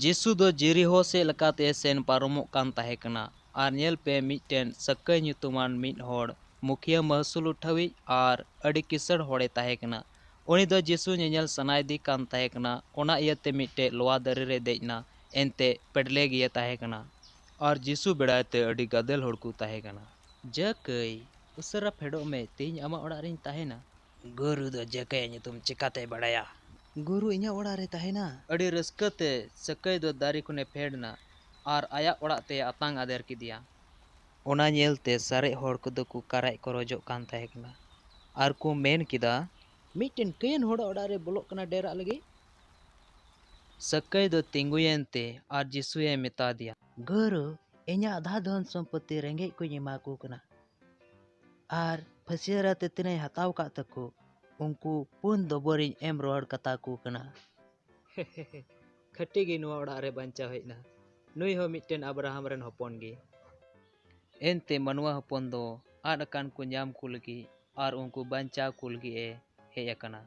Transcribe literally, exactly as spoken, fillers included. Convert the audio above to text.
ᱡᱤᱥᱩ ᱫᱚ ᱡᱮᱨᱤᱦᱳ ᱥᱮᱫ ᱞᱮᱠᱟᱛᱮ ᱥᱮᱱ ᱯᱟᱨᱚᱢᱚᱜ ᱠᱟᱱ ᱛᱟᱦᱮᱸ ᱠᱟᱱᱟ, ᱟᱨ ᱧᱮᱞ ᱯᱮ, ᱢᱤᱫᱴᱮᱱ ᱥᱟᱹᱠᱟᱹᱭ ᱧᱩᱛᱩᱢᱟᱱ ᱢᱤᱫ ᱦᱚᱲ, ᱢᱩᱠᱷᱤᱭᱟᱹ ᱢᱟᱹᱦᱥᱩᱞ ᱩᱴᱷᱟᱹᱣᱤᱡ ᱟᱨ ᱟᱹᱰᱤ ᱠᱤᱥᱟᱹᱬ ᱦᱚᱲᱮ ᱛᱟᱦᱮᱸ ᱠᱟᱱᱟ᱾ ᱩᱱᱤ ᱫᱚ ᱡᱤᱥᱩ ᱧᱮᱧᱮᱞ ᱥᱟᱱᱟᱭᱮᱫᱮ ᱠᱟᱱ ᱛᱟᱦᱮᱸ ᱠᱟᱱᱟ, ᱚᱱᱟ ᱤᱭᱟᱹᱛᱮ ᱢᱤᱫᱴᱮᱡ ᱞᱚᱣᱟ ᱫᱟᱨᱮ ᱨᱮ ᱫᱮᱡ ᱮᱱᱟ, ᱮᱱᱛᱮ ᱯᱮᱰᱞᱮ ᱜᱮᱭᱮ ᱛᱟᱦᱮᱸ ᱠᱟᱱᱟ᱾ ᱟᱨ ᱡᱤᱥᱩ ᱵᱮᱲᱟᱭ ᱛᱮ ᱟᱹᱰᱤ ᱜᱟᱫᱮᱞ ᱦᱚᱲ ᱠᱚ ᱛᱟᱦᱮᱸ ᱠᱟᱱᱟ᱾ ᱡᱟᱹᱠᱟᱹᱭ, ᱩᱥᱟᱹᱨᱟ ᱯᱷᱮᱰᱚᱜ ᱢᱮ, ᱛᱮᱦᱮᱧ ᱟᱢᱟᱜ ᱚᱲᱟᱜ ᱨᱤᱧ ᱛᱟᱦᱮᱱᱟ᱾ ᱜᱩᱨᱩ ᱫᱚ ᱡᱟᱹᱠᱟᱹᱭᱟᱜ ᱧᱩᱛᱩᱢ ᱪᱤᱠᱟᱛᱮᱭ ᱵᱟᱲᱟᱭᱟ? ᱜᱩᱨᱩ ᱤᱧᱟᱹᱜ ᱚᱲᱟᱜ ᱨᱮ ᱛᱟᱦᱮᱱᱟ᱾ ᱟᱹᱰᱤ ᱨᱟᱹᱥᱠᱟᱹ ᱛᱮ ᱥᱟᱹᱠᱟᱹᱭ ᱫᱚ ᱫᱟᱨᱮ ᱠᱷᱚᱱᱮ ᱯᱷᱮᱰ ᱮᱱᱟ ᱟᱨ ᱟᱭᱟᱜ ᱚᱲᱟᱜ ᱛᱮ ᱟᱛᱟᱝ ᱟᱫᱮᱨ ᱠᱮᱫᱮᱭᱟ᱾ ᱚᱱᱟ ᱧᱮᱞᱛᱮ ᱥᱟᱨᱮᱡ ᱦᱚᱲ ᱠᱚᱫᱚ ᱠᱚ ᱠᱟᱨᱟᱡ ᱠᱚᱨᱚᱡᱚᱜ ᱠᱟᱱ ᱛᱟᱦᱮᱸ ᱠᱟᱱᱟ ᱟᱨ ᱠᱚ ᱢᱮᱱ ᱠᱮᱫᱟ, "ᱢᱤᱫᱴᱮᱱ ᱠᱟᱹᱭᱟᱱ ᱦᱚᱲᱟᱜ ᱚᱲᱟᱜ ᱨᱮ ᱵᱚᱞᱚᱜ ᱠᱟᱱᱟ ᱰᱮᱨᱟᱜ ᱞᱟᱹᱜᱤᱫ?" ᱥᱟᱹᱠᱟᱹᱭ ᱫᱚ ᱛᱤᱸᱜᱩᱭᱮᱱ ᱛᱮ ᱟᱨ ᱡᱤᱥᱩᱭᱮ ᱢᱮᱛᱟ ᱫᱮᱭᱟ, "ᱜᱩᱨᱩ, ᱤᱧᱟᱹᱜ ᱟᱫᱷᱟ ᱫᱷᱚᱱ ᱥᱚᱢᱯᱚᱛᱤ ᱨᱮᱸᱜᱮᱡ ᱠᱚᱧ ᱮᱢᱟ ᱠᱚ ᱠᱟᱱᱟ, ᱟᱨ ᱯᱷᱟᱹᱥᱭᱟᱹᱨᱟ ᱛᱮ ᱛᱤᱱᱟᱹᱜ ᱤᱧ ᱦᱟᱛᱟᱣ ᱟᱠᱟᱫ ᱛᱟᱠᱚ, ᱩᱱᱠᱩ ᱯᱩᱱ ᱫᱚᱵᱚᱨᱤᱧ ᱮᱢ ᱨᱩᱣᱟᱹᱲ ᱠᱟᱛᱟ ᱠᱚ ᱠᱟᱱᱟ᱾" ᱠᱷᱟᱹᱴᱤ ᱜᱮ ᱱᱚᱣᱟ ᱚᱲᱟᱜ ᱨᱮ ᱵᱟᱧᱪᱟᱣ ᱦᱮᱡ ᱮᱱᱟ᱾ ᱱᱩᱭ ᱦᱚᱸ ᱢᱤᱫᱴᱮᱱ ᱟᱵᱨᱟᱦᱟᱢ ᱨᱮᱱ ᱦᱚᱯᱚᱱ ᱜᱮ᱾ ᱮᱱᱛᱮ ᱢᱟᱱᱣᱟ ᱦᱚᱯᱚᱱ ᱫᱚ ᱟᱫ ᱟᱠᱟᱱ ᱠᱚ ᱧᱟᱢ ᱠᱚ ᱞᱟᱹᱜᱤᱫ ᱟᱨ ᱩᱱᱠᱩ ᱵᱟᱧᱪᱟᱣ ᱠᱚ ᱞᱟᱹᱜᱤᱫ ᱮ ᱦᱮᱡ ᱟᱠᱟᱱᱟ᱾